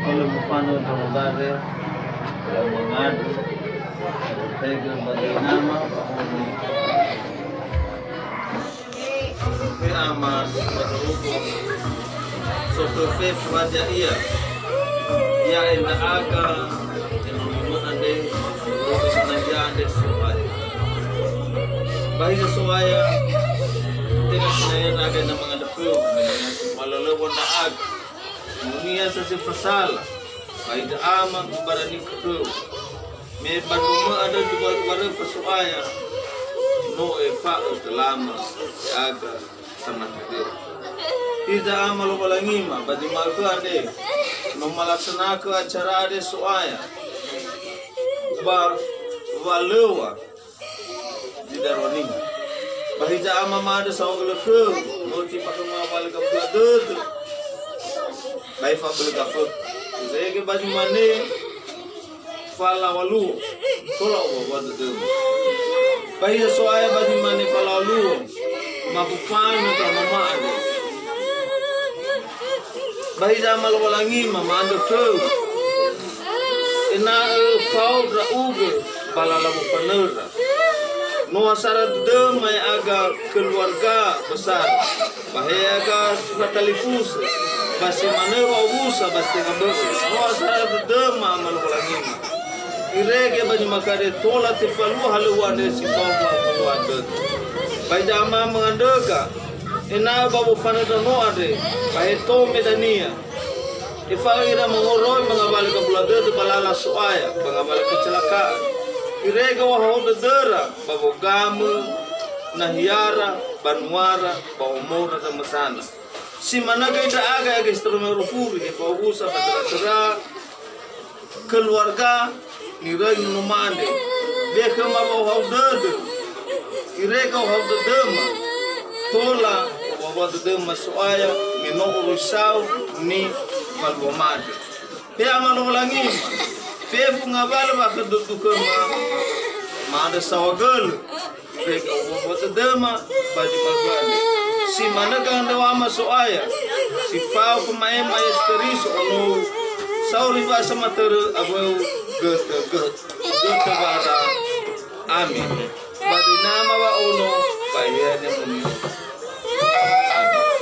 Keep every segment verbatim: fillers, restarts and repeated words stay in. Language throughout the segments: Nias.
Oleh mufano ndra'ugare, ya mengadu, tega bagi nama, Pak Uni. He Ama, si ba dorogo, sokhö fefu hadia ia, ya'e ndra'aga, enoni mö andre, rogo sanaya andre So'aya. Ba hiza So'aya, tenga sinaya ndra'aga na mangandrö khöu, malölöŵa ndra'aga. Nonia sa si fasala, ba hiza Ama, ubarani khöu. Me ba nomö andrö duwa-, duwaröfa So'aya, no efa'ö dölama, ya'aga samati dödö. Hiza Ama Lowalangima, ba zi ma'ökhö andre, no malaksanakö acara andre So'aya. Ba walöŵa zi darua niha. Ba hiza Ama ma'andrö saohagölö khöu, möti ba khöma wali gabula dödö. Ba efa'abölö gafökhö. Irege ba zi mane, falaŵa luo, tola owaŵa dödöma. Ba hiza So'aya ba zi mane falaŵa luo, mafufanu ndra'aga. Ba hiza Ama Lowalangima ma'andrö khöu, ena'ö fao ndra'ugö ba lala wofanöra. No asara dödöma ya'aga keluarga besar. Ba he ya'aga si fatalifusö, ba si manö wa'owusa ba si tenga bö'ö. No asara dödöma Ama Lowalangima. Irege ba zi mane andre tola tefalua halöŵö andre si fao ba halöŵö dödö. Ba hiza Ama mangandröga, ena'ö ba wofanö ndraono andre, ba he tou me dania. Efa'ö ira mangoroi ba ngawalö gabula dödö ba lala So'aya, ba ngawalö kecelakaan. Irege wahahou dödöra ba wogamö nahiara, banuara, ba omora zamösana. Si manö göi ndra'aga ya'aga si toroma'ö furi, efa'owusa ba töra-töra, keluarga, niröi nono mane. Be khöma wa'ohahau dödö, irege ohahau dödöma, tola owaŵa dödöma So'aya, me no oroisa'ö nifalua mane. He Ama Lowalangima, fefu ngawalö ba khö dödö khöma, ma'andrö saohagölö. Irege owaŵa dödöma ba zi mane. Si manö gandröŵa Ama So'aya, si fao fama'ema Yesu Keriso Ono-U, sauri ba samatörö awö-U götö, götö, götö bara. Amin. Ba zi Nama ba Ono, ba Eheha Ni'amoni'ö. Amin.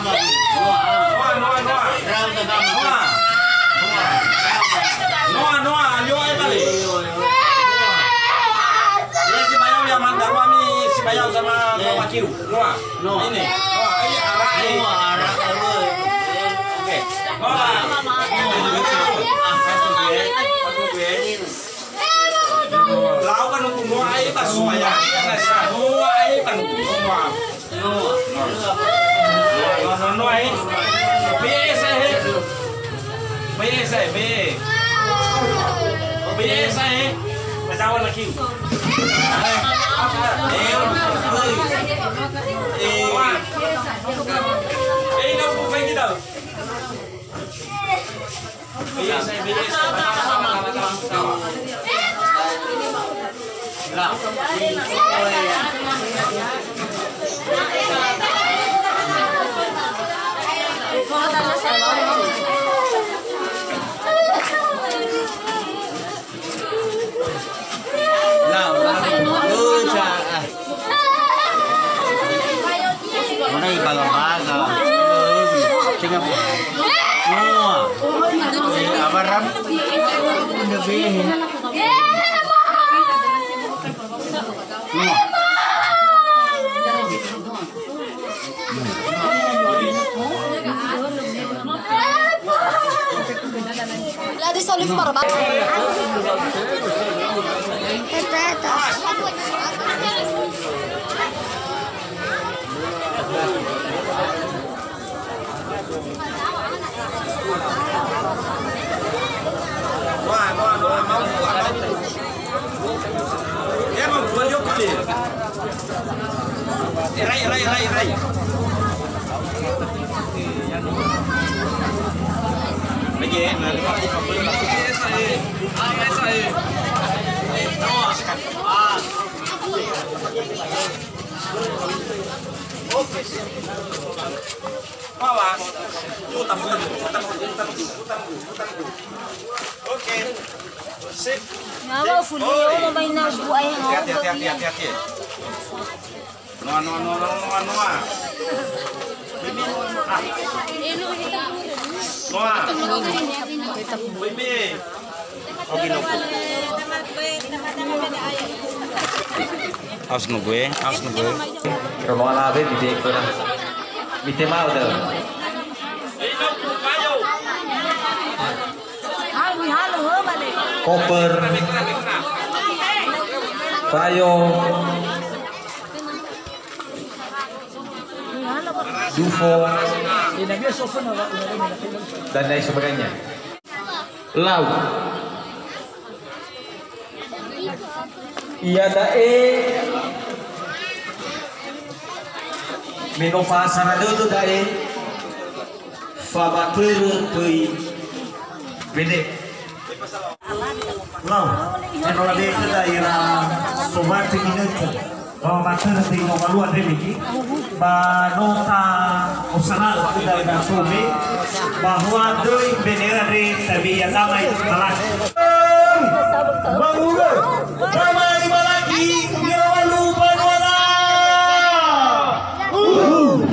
Noa, Noa, Noa. Noa, Noa, Noa. Noa. Noa, Noa, alio ae bale. Ya, sibayau ya, mandaru ami sibayau sama Noa Kiu. Noa. Noa. Ini. Noa, ini arah, eh. Noa, arah, arah. Oke. Noa. Masuk, ya. Masuk, ya. Lau kan nunggu Noa ae pas supaya. Noa ae kan nunggu Noa. Noa, Noa, Noa ae. Be sa he. Be sa he, be. Be sa he. Ketawa lagi. Eh, eh. Noa. Eh, nggak apa-apa kita. La di solif marba. Oke. Sip. Ngawa fuli yo, mama ina bu ayah ngawa. Hati, hati, hati, hati, hati. Noa, noa, noa, noa, noa, noa. Bibi. Ah. Noa. Bibi. Oke, no. Aos no gue, aos no gue. Rombongan labe di dek pernah. Mite mau dah. Koper. Bayo. Dufo. Dan lain sebagainya. Lau. Iada'e me no fa'asara dödö da'e, famatörö töi wene. Lau, me no labe khöda ira sowatö ginötö. Ba matörö zi no ngalua ndremiki, ba no ta'osara khöda ira tome, bahwa döi bendera ndre tabi ya damai balak. Mangurö, damai balaki, ngira walu panuala. Uhu.